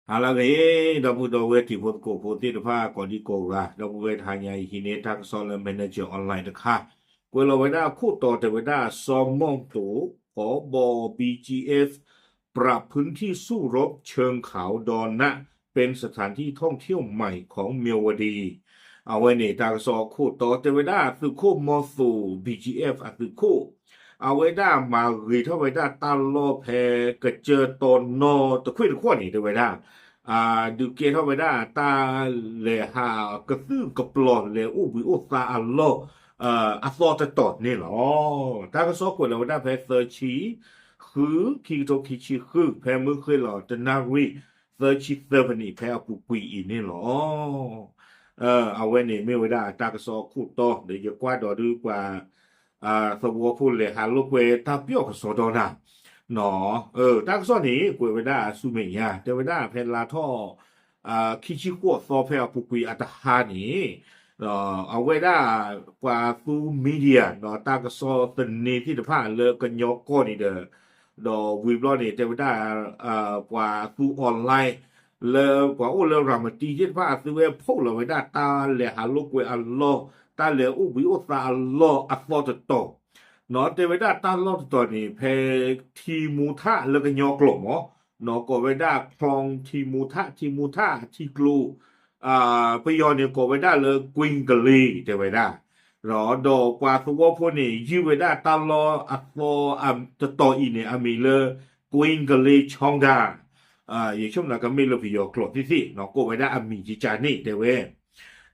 ဟါလၢအဂ့ၤ, ဒီပုၢ်ဒီဝဲၢ်တံၤဖိသကိးဖိသ့ၣ်တဖၣ် ကိးဒံကိးဂၤ, ဒီပုၢ်ဝဲၢ်တဟါညါအံၤ ဟံးန့ၢ်တၢ်ကစီၣ်လၢ Manager Online တခါ, ကွဲးလီၤဝဲဒၣ်ခိၣ်တီတဲဝဲဒၣ် စီၤမီၣ်တိၤ ผบ บีจีเอฟ ปรับพื้นที่สู้รบเชิงเขาดอนนะ เป็นสถานที่ท่องเที่ยวใหม่ของเมียวดี အဝဲန့ၣ် တၢ်ကစီၣ်ခိၣ်တီတဲဝဲဒၣ် သုးခိၣ်မီၣ်သိး ဘီၣ်ကၠံအ့ၣ် အသုးခိၣ် အဝဲဒၣ်မၤဂ့ၤထီၣ်ဝဲဒၣ်တၢ်လီၢ်ဖဲ ကစၢၢ်တီနီတခွ့ၣ်တခီၣ်န့ၣ် တဲဝဲဒၣ် ဒုးကဲထီၣ်ဝဲဒၣ်တၢ်လဲၤဟးကသုၣ်ကပျီၤလဲၤအိၣ်ဘှံးအိၣ်သါအလီၢ် အသီတတီၤန့ၣ်လီၤ. တၢ်ကစီၣ်ကွဲးလီၤဝဲဒၣ်ဖဲသၢဆံဃု ခံကထိခံဆံဃု ဖဲမုၢ်ဃ့ၢ်လီၤတနၣ်ရံၣ် သၢဆံသၢမံးနံး ဖဲအပူၤကွံာ်အံၤန့ၣ်လီၤ. အဝဲန့ၣ်မ့ၢ်ဝဲဒၣ်တၢ်ကစီၣ်ခိၣ်တီ ဒီးယကွၢ်ဒီးဒုးပှၤ သဝီဖိလဲၤဟးလိာ်ကွဲတၢ်ပျီၢ်ကစီဒီနၤ, တၢ်ကစီၣ်န့ၣ် ကွဲးဝဲဒၣ်ဆူမဲာ်ညါ တဲဝဲဒၣ်ဖဲလါထီၣ် ခံဆံဃိးသီဖဲအပူၤကွံာ်အတဟါန့ၣ် အဝဲဒၣ် ပှၤသူ media ဒီးတၢ်ကစီၣ်သန့သ့ၣ်တဖၣ်လၢကညီကီၢ်န့ၣ်ဒီး ဒီးဝံၤဘျီန့ၣ် တဲဝဲဒၣ် ပှၤသူ online လၢပှၤအိၣ်လၢရၤမတံသ့ၣ်တဖၣ် အသုဝဲဖီၣ်လီၤဝဲဒၣ်တၢ်လဲၤဟးလိာ်ကွဲအလီၢ် တၢ်လဲၤအိၣ်ဘှံးအိၣ်သါအလီၢ်အသီတတီၤ တဲဝဲဒၣ်တၢ်လီၢ်တတီၤန့ၣ် ဖဲထံမူထၣ်လၢကညီကျိာ်မး ကိးဝဲဒၣ် ချီထံမူထၣ် ထံမူထၣ်ထံကျိ ပယီၤန့ၣ်ကိးဝဲဒၣ်လၢ ကွံကလ့ တဲဝဲဒၣ် ဒီးပှၤသဝီဖိန့ၣ် ယုၢ်ဝဲဒၣ်တၢ်လီၢ်အသီတတီၤအံၤန့ၣ် အမံၤလၢ ကွံကလ့ ချီဒါ ယဆိကမိၣ်ကမ့ၢ်လၢပယီၤကျိာ်သ့ၣ်သ့ၣ် ကိးဝဲဒၣ်အမံၤကကန့ၣ် တဲဝဲ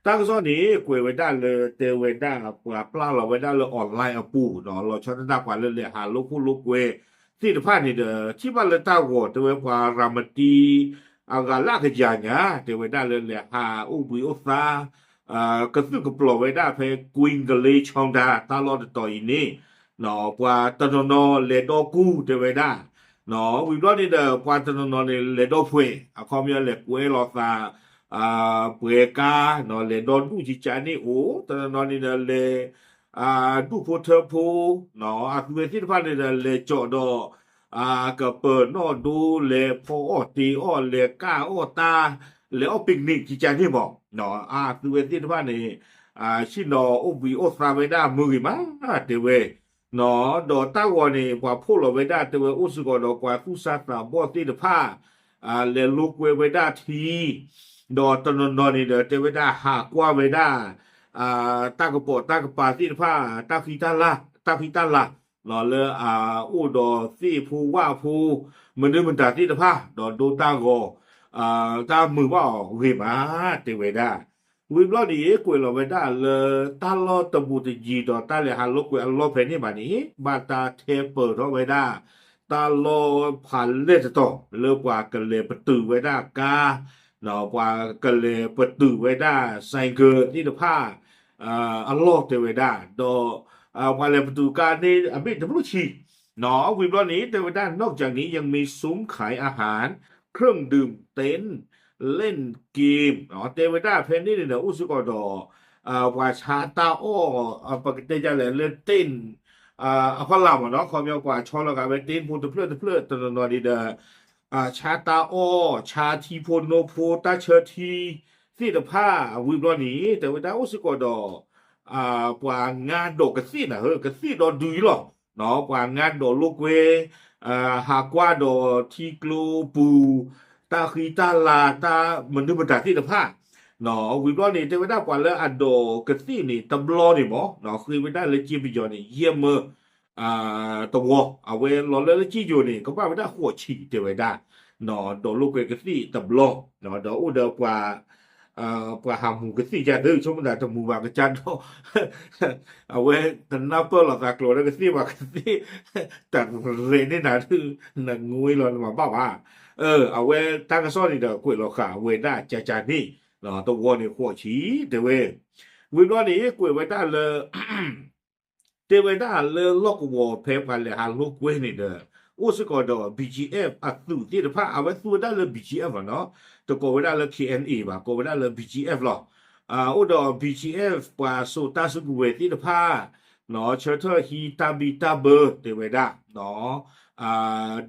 တၢ်ကစီၣ်န့ၣ် ကွဲးဝဲဒၣ်လၢ တဲဝဲဒၣ် ပှၤပျၢ်လီၤဝဲဒၣ်လၢ online အပူၤ လီၤဆီဒၣ်တၢ်ပှၤလၢလဲၤဟးလိာ်ခိၣ်လိာ်ကွဲသ့ၣ်တဖၣ်န့ၣ်ဒီး ထံၣ်ဘၣ်လၢတၢ်ဂီၤ တဲဝဲပှၤရၤမတံ အဂၤလၢအကယၤညါ တဲဝဲဒၣ်လၢလဲၤဟးအိၣ်ဘှံးအိၣ်သါ ကသုၣ်ကပျီၤဝဲဒၣ်ဖဲ ကွံကလ့ ချီဒါ တၢ်လီၢ်တတီၤအံၤန့ၣ် ပှၤတနီၤနီၤလဲၤဒီကူ တဲဝဲဒၣ် ဝံၤဘျီန့ၣ်ဒီး ပှၤတနီၤနီၤန့ၣ် လဲၤဒီဖှဲး အခီပညီလဲၤကွဲလိာ်သး ပှဲၤကါ လဲၤဒီဒူၣ်ကကန့ၣ်အိၣ် တနီၤနီၤန့ၣ်ဒီးလဲၤ ဒူၣ်ဖိထၢဖိ အသုဝဲသ့ၣ်တဖၣ်န့ၣ်ဒီးလဲၤကၠီးဒီး ကပၢၤနီၣ်ဒိ လဲၤဖီအီၣ်တ့ၤအီၣ် လဲၤကၣ်အီၣ်တၢ် လဲၤအီၣ် picnic ကကန့ၣ်မး အသုဝဲသ့ၣ်တဖၣ်န့ၣ် ဆ့ၣ်နီၤအိၣ်ဘှံးအိၣ်သါဝဲဒၣ်မုာ်ဂ့ၤမး တဲဝဲ ဒီးတၢ်ဂီၤန့ၣ် ပှၤဖီၣ်လီၤဝဲဒၣ် တဲဝဲအိၣ်စ့ၢ်ကီးဒီးပှၤသူၣ်စၢ်သးဘီၣ်သ့ၣ်တဖၣ် လဲၤလိာ်ကွဲဝဲဒၣ်ထံ ဒီးတနီၤနီၤန့ၣ်ဒီး တဲဝဲဒၣ်ဟးကွၢ်ဝဲဒၣ် တၢ်ကပိာ်တၢ်ကပၤသ့ၣ်တဖၣ် တၢ်ဃံတၢ်လၤ တၢ်ဃံတၢ်လၤ လၢအအိၣ်ဒီးသ့ၣ်ဖိဝၣ်ဖိ မနုၤမတၤသ့ၣ်တဖၣ် ဒီးဒိတၢ်ဂီၤ တၢ်မုာ်ဘၣ်အီၤဂ့ၤမး တဲဝဲဒၣ် ဝံၤဘျီန့ၣ် ကွဲးလီၤဝဲဒၣ်လၢ တၢ်လီၢ်တဘူးတယံၤဒီးတၢ်လဲၤဟးလိာ်ကွဲအလီၢ်ဖဲန့ၣ်ဘၣ်န့ၣ် ဘၣ်တၢ်ထဲပၢၤထီၣ်ဝဲဒၣ် တၢ်လီၢ်ဖးလဲၢ်တတီၤ လၢပှၤကလဲၤပတုာ်ဝဲဒၣ်ကါ ပှၤကလဲၤပတုာ်ဝဲဒၣ် ဆိုင်ကယ် သ့ၣ်တဖၣ် အလီၢ်တဲဝဲဒၣ် ဒီး ပှၤလဲၤပတုာ်ကါန့ၣ် အမ့ၢ်တဘျုးဆံ ဝံၤဘျီန့ၣ် တဲဝဲဒၣ် นอกจากนี้ยังมีซุ้มขายอาหาร เครื่องดื่ม เต็นท์ เล่นเกม တဲဝဲဒၣ်ဖဲန့ၣ်န့ၣ်ဒီး အိၣ်စ့ၢ်ကီးဒီး ပှၤဆါတၢ်အီၣ် ပကတဲဒ်လဲၣ်လၢ tent အဖီလာ်မ့ၢ်နီၤ ခီပညီပှၤဆီလီၤဂာ်ဝဲ tent ဖိတဖျၢၣ်တဖျၢၣ် တနီၤနီၤန့ၣ်ဒီး ဆါတၢ်အီၣ် ဆါထံဖိနိဖိ တၢ်ဆၢထံသ့ၣ်တဖၣ် ဝံၤဘျီန့ၣ် တဲဝဲဒၣ်အိၣ်စ့ၢ်ကီးဒီး ပှၤငါဒိးကသ့ၣ်နၤဧၢ ကသ့ၣ်ဒီဒုအံၤလီၤ ပှၤငါဒိးလိာ်ကွဲ ဟးကွၢ်ဒီးထံကျိပူၤ တၢ်ဃံတၢ်လၤ တၢ်မနုၤမတၤသ့ၣ်တဖၣ် ဝံၤဘျီန့ၣ် တဲဝဲဒၣ်ပှၤလၢအဒိးကသ့ၣ်န့ၣ် တဘျီန့ၣ်မ့ၢ် ဃ့ဝဲဒၣ်လၢကၠ့ပယီၤန့ၣ် ယဲၢ်မၢ တဝီ အဝဲလီၤလၢလၢကၠ့ယိၤန့ၣ် ကဘၣ်ဝဲဒၣ်ဃိးဆံ တဲဝဲဒၣ် ဒိးလိာ်ကွဲကသ့ၣ်တဘျီ ဒီးအိၣ်ဒီးပှၤ ပှၤဟးမူၤကသ့ၣ်ကသ့ ဆိကမိၣ်သးတမူၤဘၣ်ကစၢ်ဒီး အဝဲတနၢ်ပၢၢ်လိာ်သးကျိၤလၢကသ့ၣ်ဘၣ်ကသ့ၣ် တရဲၣ်န့ၢ်နၤဒုး နငွေလီၤနမၤဘၣ်ဘၣ် အဝဲတၢ်ကစီၣ်န့ၣ်ဒီးကွဲးလီၤဃာ်ဝဲဒၣ်ကကန့ၣ် တဝီန့ၣ်ဃိးဆံ တဲဝဲ ဝံၤဘျီန့ၣ် ကွဲးဝဲဒၣ်လၢ တဲဝဲဒၣ်လၢလီၢ်ကဝီၤဖဲပှၤလဲၤဟးလိာ်ကွဲန့ၣ်ဒီး အိၣ်စ့ၢ်ကီးဒီး ဘီၣ်ကၠံအ့ၣ် အသုးသ့ၣ်တဖၣ် အဝဲသူဝဲဒၣ်လၢ ဘီၣ်ကၠံအ့ၣ် မ့ၢ်နီၤ တကိးဝဲဒၣ်လၢ ခ့ၣ်အဲၣ်အဲၣ် ဘၣ် ကိးဝဲဒၣ်လၢ ဘီၣ်ကၠံအ့ၣ် လီၤ အိၣ်ဒီး ဘီၣ်ကၠံအ့ၣ် ပှၤစိာ်တၢ်စုကဝဲၤသ့ၣ်တဖၣ် ဆၢထၢၣ်ဟံးတၢ်ဘံၣ်တၢ်ဘၢတဲဝဲဒၣ်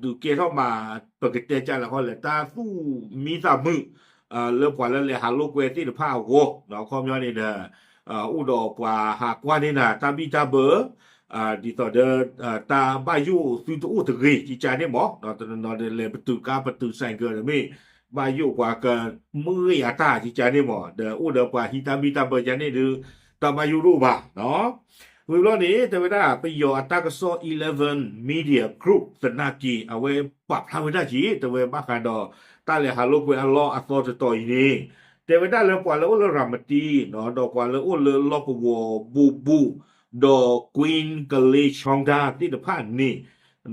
ဒုးကဲထီၣ်မး ပကတဲကလဲာ်ခီလဲၣ် တၢ်သူၣ်မံသးမုာ် လၢပှၤလၢလဲၤဟးလိာ်ကွဲသ့ၣ်တဖၣ်အဂီၢ် အခီပညီန့ၣ်ဒီး အိၣ်ဒီးပှၤဟးကွၢ်န့ၢ်နၤတၢ်ဘံၣ်တၢ်ဘၢ ဒ်သိးဒီး တၢ်ဘၣ်ယိၣ်သုတအိၣ်တဂ့ၤ ကကန့ၣ်မး တနီၤနီၤဒီးလဲၤပတုာ်ကါပတုာ် ဆိုင်ကယ် တမ့ၢ် ဘၣ်ယိၣ်ပှၤကမုၢ်ဂ့ၢ်အတၢ်ကကန့ၣ်မး ဒီးအိၣ်ဒီးပှၤဟံးတၢ်ဘံၣ်တၢ်ဘၢကန့ၣ်ဒုး တၢ်ဘၣ်ယိၣ်တအိၣ်ဘၣ် ဝံၤဘျီန့ၣ် တဲဝဲဒၣ် ပယီၤအတၢ်ကစီၣ် Eleven Media Group သနာ်က့ အဝဲပာ်ဖျါဝဲဒၣ်က့ၤ တဲဝဲဘၣ်ဃးဒီး တၢ်လဲၤဟးလိာ်ကွဲအလီၢ်အသီတတီၤအံၤန့ၣ် တဲဝဲဒၣ်လၢပှၤလၢအိၣ်လၢရၤမတံ ဒီးပှၤလၢအိၣ်လၢလီၢ်ကဝီၤဘူးဘူး ဒီး Queen Kalay Tshwangda သ့ၣ်တဖၣ်န့ၣ်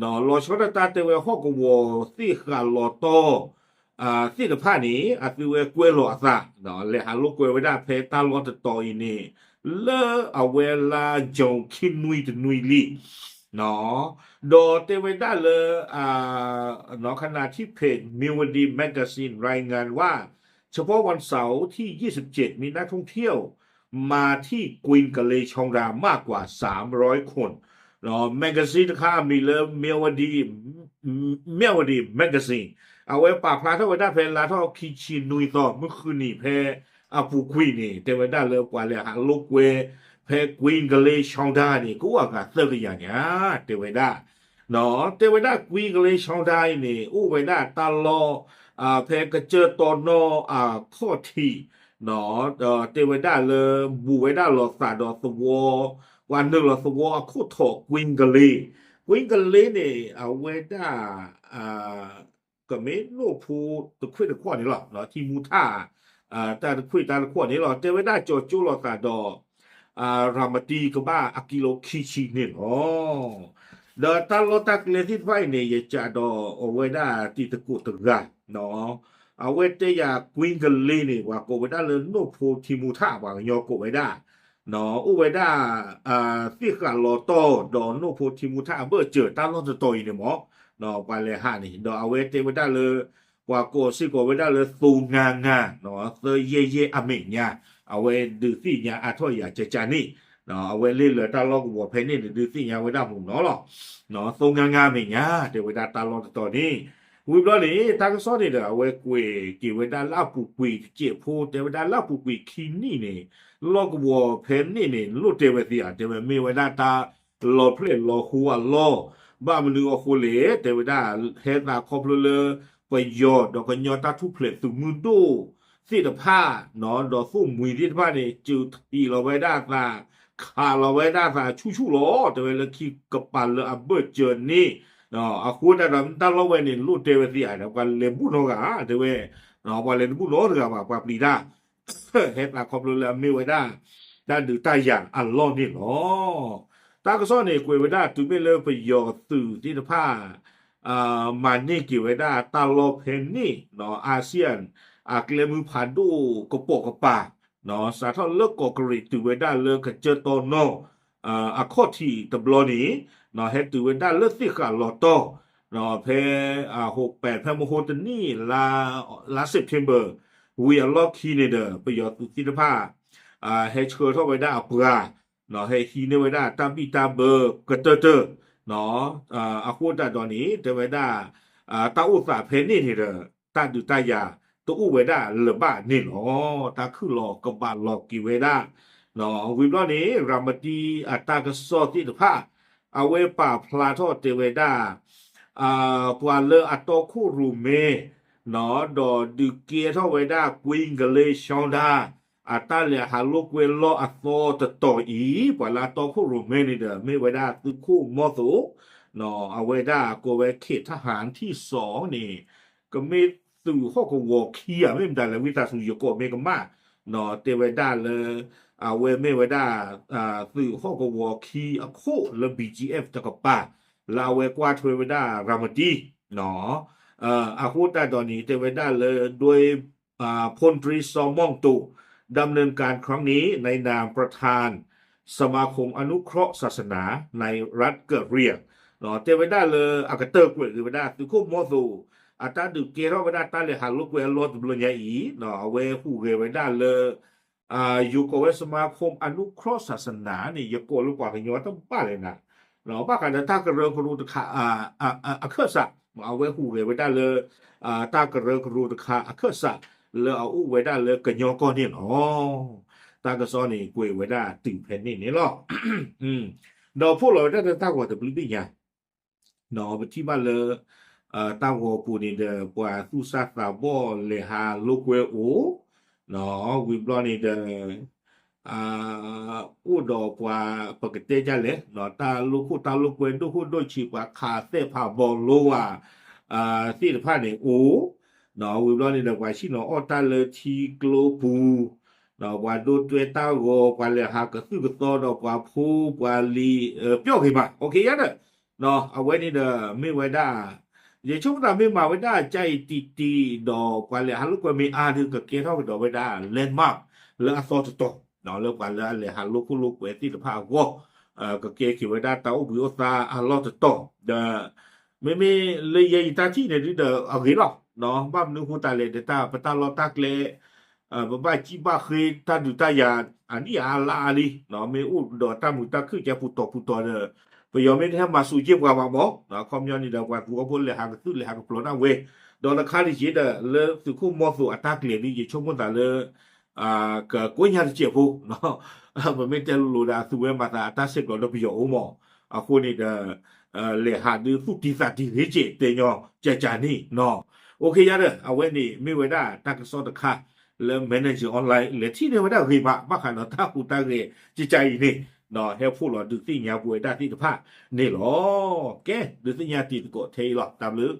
လီၤဆီဒၣ်တၢ်တဲဝဲဟီၣ်ကဝီၤသ့ၣ်ဃးလီၤတီၢ် သ့ၣ်တဖၣ်န့ၣ် အသုဝဲကွဲလီၤအသး လဲၤဟးလိာ်ကွဲဝဲဒၣ်ဖဲတၢ်လီၢ်တတီၤအံၤန့ၣ် လၢအဝဲလါ June ခံနွံတနွံလံ ဒီးတဲဝဲဒၣ်လၢ ขณะที่เพจ Myawaddy Magazine รายงานว่า เฉพาะวันเสาร์ที่ ยี่สิบเจ็ด มีนักท่องเที่ยวมาที่ Queen Kalay Tshwangda มากกว่า สามร้อย คน magazine တခါအမံၤလၢ Myawaddy Myawaddy Magazine အဝဲပာ်ဖျါထီၣ်ဝဲဒၣ်ဖဲလါထီၣ်ခံဆံနွံသီ မုၢ်ဃုနံၤဖဲအပူၤကွံာ်န့ၣ် တဲဝဲဒၣ်လၢပှၤလဲၤဟးလိာ်ကွဲ ဖဲ Queen Kalay Tshwangda န့ၣ် ကအိၣ်အဂၤသၢကယၤညါ တဲဝဲဒၣ် တဲဝဲဒၣ် Queen Kalay Tshwangda အံၤန့ၣ် အိၣ်ဝဲဒၣ်တၢ်လီၢ် ဖဲကစၢၢ်တီနီၢ်အခီၣ်ထံး တဲဝဲဒၣ်လၢ ဘူးဝဲဒၣ်လီၤသးဒီးသဝီ ပှၤနုာ်လီၤသဝီအခိၣ်ထိး Queen Kalay Queen Kalay န့ၣ် အဝဲဒၣ် ကမ့ၢ်နိၣ်ဖိတခွ့ၣ်တခီၣ်န့ၣ်လီၤ ထံမူထၣ် တၢ်တခွ့ၣ်တၢ်တခီၣ်န့ၣ်လီၤ တဲဝဲဒၣ်ကၠီၤကၠိလိာ်သးဒီး ရၤမတံကဘၣ်အကံလိခံဆံန့ၣ်လီၤ ဒီးတၢ်လီၢ်တၢ်ကျဲသ့ၣ်တဖၣ်အံၤန့ၣ် ယကးဒီးအဝဲဒၣ်တံၤသကိးတဂၤ အဝဲတဲယၤ Queen Kalay န့ၣ် ပှၤကိးဝဲဒၣ်လၢနိၣ်ဖိထံမူထၣ် ပှၤကညီကိးဝဲဒၣ် အိၣ်ဝဲဒၣ် သ့ၣ်ဃးလီၤတီၢ်ဒီးနိၣ်ဖိထံမူထၣ်အဘၢၣ်စၢၤတၢ်လီၢ်တတီၤအံၤန့ၣ်မး ပှၤလဲၤဟးန့ၣ် ဒီးအဝဲတဲဝဲဒၣ်လၢ ပှၤကိးစ့ၢ်ကီးဝဲဒၣ်လၢသိငါငါ သၢယဲၢ်ယဲၢ်အမဲာ်ညါ အဝဲဒုးသ့ၣ်ညါအါထီၣ်ယၤကကန့ၣ် အဝဲလ့ၢ်လၢတၢ်လီၢ်ကဝီၤဖဲန့ၣ်န့ၣ် ဒုးသ့ၣ်ညါဝဲဒၣ်မုၢ်နီၤလီၤ သိငါငါမဲာ်ညါ တဲဝဲဒၣ်တၢ်လီၢ်တတီၤန့ၣ် ဝံၤဘျီန့ၣ် တၢ်ကစီၣ်န့ၣ်ဒီး အဝဲကွဲးက့ၤဝဲဒၣ်လၢအပူၤကွံာ်တစဲးဖိ တဲဝဲဒၣ်လၢအပူၤကွံာ်ခံနံၣ်န့ၣ် လီၢ်ကဝီၤဖဲန့ၣ်န့ၣ် လိၣ်တဲဝဲသ့ဧါ တဲဝဲမ့ၢ်ဝဲဒၣ်တၢ်လီၤဖျဲၣ်လီၤဟိအလီၢ် ဘၣ်မနုၤအဃိလဲၣ် တဲဝဲဒၣ် ဟဲသးခီဖျိလၢ ပယီၤဒီးကညီတၢ်ထူၣ်ဖျဲးသုးမုၢ်ဒိၣ်သ့ၣ်တဖၣ် ဒီးသိၣ်မှံၤသ့ၣ်တဖၣ်န့ၣ် စၢၤထံးလီၤဝဲဒၣ်အသး ခးလီၤဝဲဒၣ်အသးဆူၣ်ဆူၣ်လီၤ တဲဝဲလၢခံကပၤလၢအဘၢၣ်စၢၤန့ၣ် အဃိသတးဒီး တၢ်လီၢ်ဝဲန့ၣ် လိၣ်တဲဝဲသ့ဧါ ပှၤလဲၤဘူၣ်နီတဂၤ တဲဝဲ ပှၤလဲၤတဘူၣ်နီတဂၤဘၣ် ပှၤပျံၤတၢ် ဟဲသးခီဖျိလၢအမ့ၢ်ဝဲဒၣ် တၢ်ဒုးတၢ်ယၤအလီၢ်န့ၣ်လီၤ. တၢ်ကစီၣ်န့ၣ် ကွဲးဝဲဒၣ်တုၤမ့ၢ်လၢပယီၤသုးသ့ၣ်တဖၣ် မၤန့ၢ်က့ၤဝဲဒၣ်တၢ်လီၢ်ဖဲန့ၣ် ASEAN အကျဲမုၢ်ဖးဒိၣ်ကပိာ်ကပၤ စးထီၣ်လၢကီၢ်ကရ့ၣ်တုၤဝဲဒၣ်လၢကစၢၢ်တီနီၢ် အခီၣ်ထံးတဘျီန့ၣ် ဟဲတုၤဝဲဒၣ်လၢသ့ၣ်ဃးလီၤတီၢ် ဖဲ ဟိးပဲး ဖဲမဟိတနံၣ် လါ September ဝံၤအလီၢ်ခံန့ၣ်ဒီး ပယီၤသုးသ့ၣ်တဖၣ် ဟဲဆှၢထီၣ်ဝဲဒၣ်အပှၤ ဟဲဟံးန့ၢ်ဝဲဒၣ်တၢ်ဘံၣ်တၢ်ဘၢကတၢၢ်တၢၢ် အဃိသတးဒီးန့ၣ် တဲဝဲဒၣ် တၢ်အိၣ်သးဖဲန့ၣ်န့ၣ်ဒီး တၢ်ဒုးတၢ်ယၤတအိၣ်ဝဲဒၣ်လၢၤဘၣ်န့ၣ်လီၤ. တၢ်ခုၣ်လီၤကဘၣ်လီၤက့ၤဝဲဒၣ် ဝံၤဘျီန့ၣ် ရၤမတံအတၢ်ကစီၣ်သ့ၣ်တဖၣ် အဝဲပာ်ဖျါထီၣ်တဲဝဲဒၣ် ပှၤလၢအတီခိၣ်ရိၣ်မဲ ဒီးဒုးကဲထီၣ်ဝဲဒၣ် ကွံကလ့ၡီဒါ အတၢ်လဲၤဟးလိာ်ကွဲလီၢ်အသီတတီၤအံၤ ပှၤလၢအတီခိၣ်ရိၣ်မဲန့ၣ်ဒီး မ့ၢ်ဝဲဒၣ်သုးခိၣ်မီသိး အဝဲဒၣ်ကိးဝဲ ခေတ်ทหารที่สอง န့ၣ် ကမ့ၢ်သုးဟီၣ်ကဝီၤခံဂၤ မ့ၢ်မတၤလဲၣ် ဝံသးစူၤယကိးမ့ၢ်ကမၣ် တဲဝဲဒၣ်လၢ အဝဲမ့ၢ်ဝဲဒၣ် သုးဟီၣ်ကဝီၤခံအခိၣ်လၢ ဘီၣ်ကၠံအ့ၣ် တကပၤ လၢအဝဲကွၢ်ထွဲဝဲဒၣ်ရၤမတံ အဃိသတးဒီးန့ၣ် တဲဝဲဒၣ်လၢ โดย พลตรี ซอมม่องตู่ ดำเนินการครั้งนี้ในนามประธาน สมาคมอนุเคราะห์ศาสนาในรัฐกะเหรี่ยง တဲဝဲဒၣ်လၢအကတၢၢ်ကွဲးက့ၤဝဲဒၣ် သုးခိၣ်မီသိး အတၢ်ဒုးကဲထီၣ်ဝဲဒၣ်တၢ်လဲၤဟးလိာ်ကွဲအလီၢ်တဘျီညါအံၤ အဝဲဟူးဂဲၤဝဲဒၣ်လၢ ယိၤကိးဝဲ สมาคมอนุเคราะห์ศาสนา န့ၣ် ယကိးလၢပှၤကညီတဘၣ်လဲၣ်နၤ ဘၣ်ဃးဒီးတၢ်ကရၢကရိတခါ အခၢၣ်စး, အဝဲဟူးဂဲၤဝဲဒၣ်လၢ တၢ်ကရၢကရိတခါအခၢၣ်စး လၢအအိၣ်ဝဲဒၣ်လၢကညီကီၢ်န့ၣ်လီၤ. တၢ်ကစီၣ်န့ၣ်ကွဲးဝဲဒၣ်တုၤဖဲန့ၣ်န့ၣ်လီၤ. ဒီးဖီၣ်လီၤဝဲဒၣ်လၢတၢ်ဂီၤတဘျုးသ့ၣ်ညါ ပထံၣ်ဘၣ်လၢ တၢ်ဂီၤပူၤန့ၣ်ဒီး ပှၤသူၣ်စၢ်သးဘီၣ်လဲၤဟးလိာ်ကွဲအိၣ်, ဝံၤဘျီန့ၣ်ဒီး အိၣ်ဒီးပှၤ ပကတဲဒ်လဲၣ် တၢ်လိာ်ခိၣ်တၢ်လိာ်ကွဲဒိၣ်ခိၣ်ဒိၣ်ဆံး ပှၤခးသဲၣ်ဖးဘီလိဝဲ သ့ၣ်တဖၣ်န့ၣ်အိၣ်, ဝံၤဘျီန့ၣ်ဒီး ပှၤဆ့ၣ်နီၤအီၣ်တၢ်လၢထံကျိပူၤ, ပှၤဒိတွဲတၢ်ဂီၤ ပှၤလဲၤဟးကသုၣ်ကသီဒီးပှၤဖိပှၤလံၤ ပျီၣ်ဂ့ၤမး အိၣ်ခ့ယါဒီး အဝဲန့ၣ်ဒီးမ့ၢ်ဝဲဒၣ် ယဆိကမိၣ်သးမ့ၢ်မၤဝဲဒၣ်ကၠါအံၤတံၢ်တံၢ်ဒီး ပှၤလဲၤဟးလိာ်ကွဲမ့ၢ်အါဒီး ကကဲထီၣ်ကဒီးဝဲဒၣ် landmark လၢအသီတတီၤ လၢပှၤလၢအလဲၤဟးလိာ်ခိၣ်လိာ်ကွဲသ့ၣ်တဖၣ်အဂီၢ် ကကဲက့ၤဝဲဒၣ်တၢ်အိၣ်ဘှံးအိၣ်သါအလီၢ်တတီၤ ဒီး မ့မ့ၢ်လၢယဲယတၢ်ထံၣ်န့ၣ်ဒုဒီးအဂ့ၤလီၤ. ဘၣ်မနုၤဃိသတးလဲၣ် ဒ်တၢ်ပတၢ်လီၢ်တၢ်ကျဲ ပဘၣ်စံၣ်ဘၣ်ဃ့တၢ်ဒုးတၢ်ယၤ အနံၣ်အါလါအါလံ, မ့ၢ်အိၣ်ဒီးတၢ်မုာ်တၢ်ခုၣ်ကဲပူၤတီၤပူၤတီၤဒီး ပယီၤမ့ၢ်တဟဲမၤစူၤက့ၢ်ပှၤဘၣ်မး, အခီပညီန့ၣ်ဒီး ပှၤသူအီဖိလဲၤဟးကသုၣ်လဲၤဟးကပျီၤဒၣ်ဝဲ, ဒီးတခါဒံးက့ၤဒီး လၢသုးခိၣ်မီၤသိးအတၢ်ကျဲၤဒ် ယဆိကမိၣ်သးလၢ ကကိညါတစဲးဖိ ပမ့ၢ်တဲလိၤလိၤဒီး အသုဝဲမၤသးအတၢ်ဆဲးကျိးဒီးပယီၤအိၣ်မး, အဃိန့ၣ်ဒီး လဲၤဟးဒုးသူၣ်တံၢ်သးတံၢ်ဂ့ၤကဲး တဲညီကကန့ၣ်, အိၣ်ခ့ယါဒီး အဝဲန့ၣ်မ့ၢ်ဝဲဒၣ်တၢ်ကစီၣ်တခါ လၢ Manager Online လဲၤထံၣ်န့ၢ်ဝဲဒၣ်ဂ့ၤမး ဘၣ်ဃးဒီးတၢ်ဟူးတၢ်ဂဲၤကကအံၤန့ၣ်, ဟဲဖီၣ်လီၤဒုးသ့ၣ်ညါပဝဲဒၣ်သ့ၣ်တဖၣ်န့ၣ်လီၤ. ကဲ ဒုးသ့ၣ်ညါတံၤသကိးထဲအံၤလီၤ. တၢ်ဘျုး